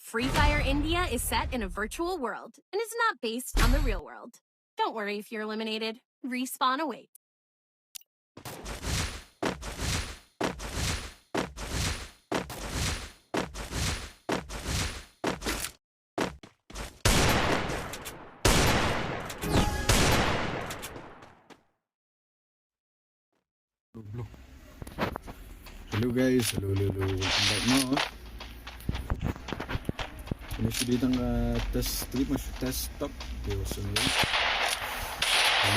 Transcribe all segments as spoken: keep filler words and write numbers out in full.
Free Fire India is set in a virtual world and is not based on the real world. Don't worry if you're eliminated. Respawn awaits. Hello, hello. Hello guys, hello, hello, hello. Welcome back. Mo ini sudah tang, uh, test trip mas test stop. Hello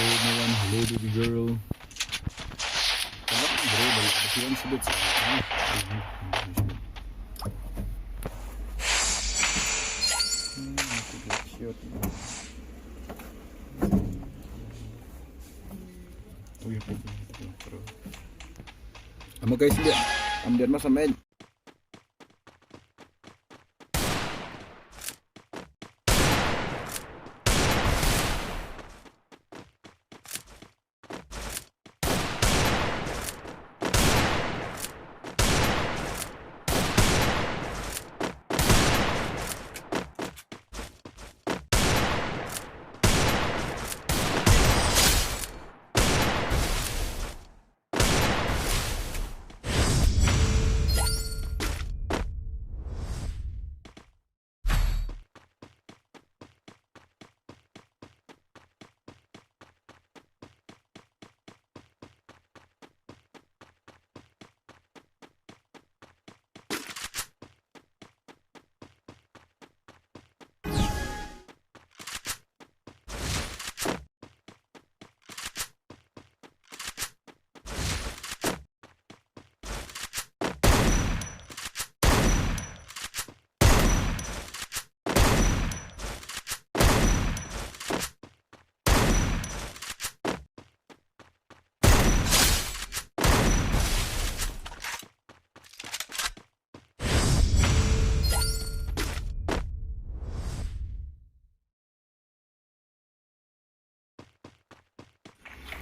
everyone, hello baby girl. Hello bro, balik ke sini sedikit. Amo guys, dia. Am dia masa main.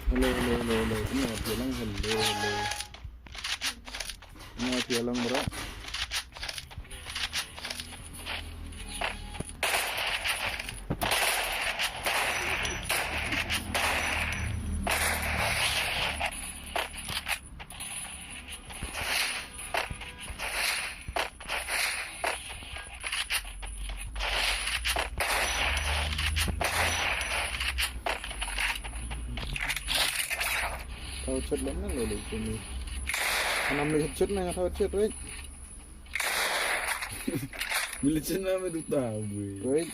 Hello, hello, hello, hello. Ina phi lang, hello, hello. Ina phi lang, bro. Thaw chat lam na lo lo kuni. Anam le chat na thaw chat, right? Mili chat na me duta bui. Right?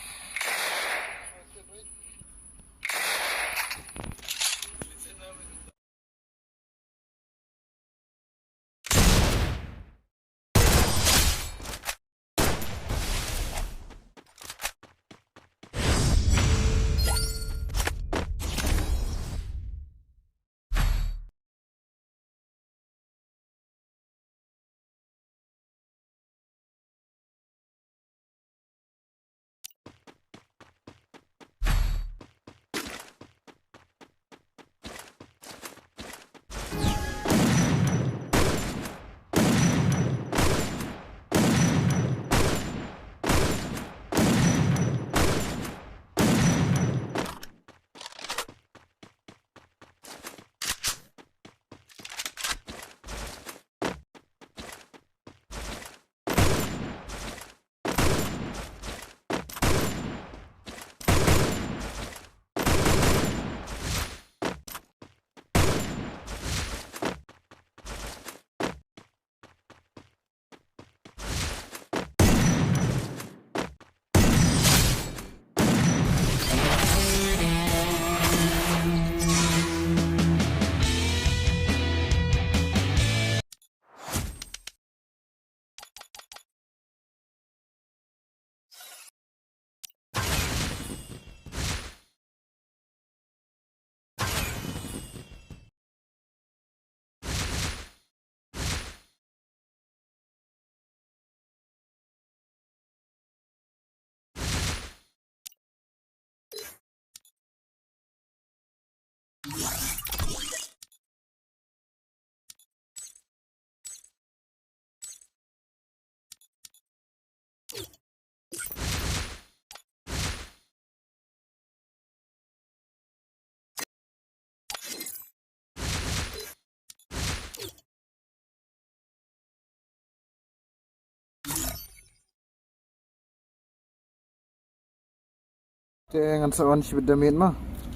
Te ngan sa wan shibit da miet ma.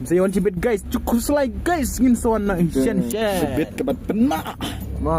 Sa wan shibit guys, ju khuslai guys, ngin sa wan na shen shen. Shibit ka bat pynma. Ma.